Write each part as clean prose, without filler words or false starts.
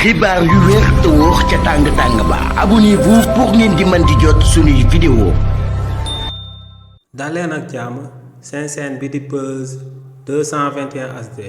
xibaar yu wér te wóor ca tàng ba abonnez-vous pour ngeen di mën di jot suñuy vidéo. daleen ak jàmm seen chaîne bi di Buzz 221 HD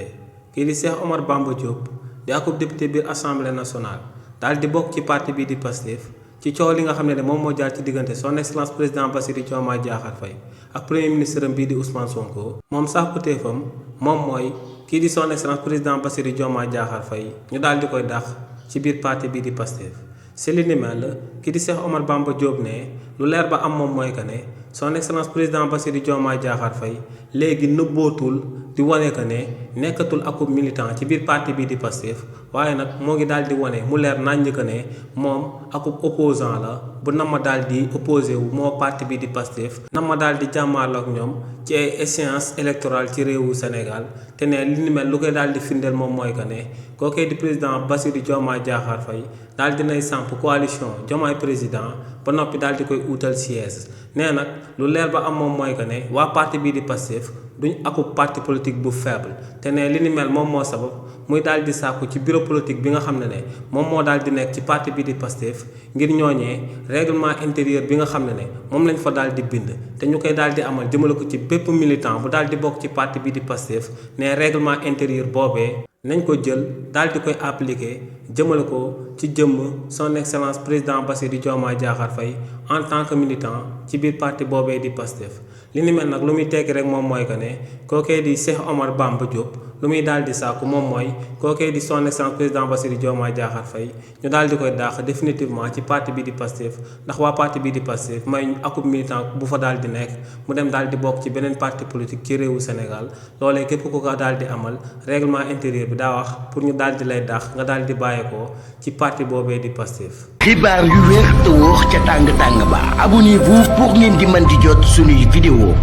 kii di Cheikh Omar Bamba Diop di akub député biir assemblée nationale daal di bokk ci parti bii di Pastef ci coow li nga xam ne moom moo jaar ci diggante son excellence président Bassirou Diomaye Diakhar Faye ak premier ministre am bii di Ousmane Sonko. moom sax pëteefam moom mooy kii di son excellence président Bassirou Diomaye Diakhar Faye ñu daal di koy dàq ci biir parti bii di Pastef. si li ni mel kii di Cheikh Omar Bamba Diop ne lu leer ba am moom mooy que ne son excellence président Bassirou Diomaye Diakhar Faye léegi nëbbootul di wane que ne nekkatul akub militant ci biir parti bii di Pastef waaye nag moo ngi daal di wane mu leer naññ que ne moom akub opposant la bu nama daal di opposé wu moo parti bii di Pastef nama daal di jàmmaarloo ak ñoom ci ay échéance électorale ci réewu Sénégal te ne li ni mel lu koy daal di firndeel moom mooy que ne kookee di président Bassirou Diomaye Diakhar Faye daal dinay samp coalition Diomaye président ba noppi daal di koy uutal siège nee nag lu leer ba am moom mooy que ne waa parti bii di Pastef duñ akub parti politique bu faible te ne li ni mel moom moo sabab muy daal di sàkku ci bureau politique bi nga xam ne moom moo daal di nekk ci parti bii di Pastef ngir ñooñee règlement intérieur bi nga xam ne moom lañ fa daal di bind te ñu koy daal di amal jëmale ko ci bépp militant bu daal di bokk ci parti bii di Pastef ne règlement intérieur boobee nañ ko jël daal di koy appliquer jëmale ko ci jëmm son excellence président Bassirou Diomaye Diakhar Faye en tant que militant ci biir parti boobee di Pastef. li ni mel nag lu muy tekki rek moom mooy que ne kookee di Cheikh Omar Bamba Diop lu muy daal di sàkku moom mooy kookee di son excellence président Bassirou Diomaye Diakhar Faye ñu daal di koy dàq définitivement ci parti bi di Pastef ndax waa parti bi di Pastef may akub militant bu fa daal di nekk mu dem daal di bokk ci beneen parti politique ci réewu Sénégal loolee képp ku ko daal di amal règlement intérieur bi daa wax pour ñu daal di lay dàq nga daal di bàyyeekoo ci parti boobee di Pastef. xibaar yu wér te wóor ca tàng ba abonnez-vous pour ngeen di mën di jot suñuy vidéo.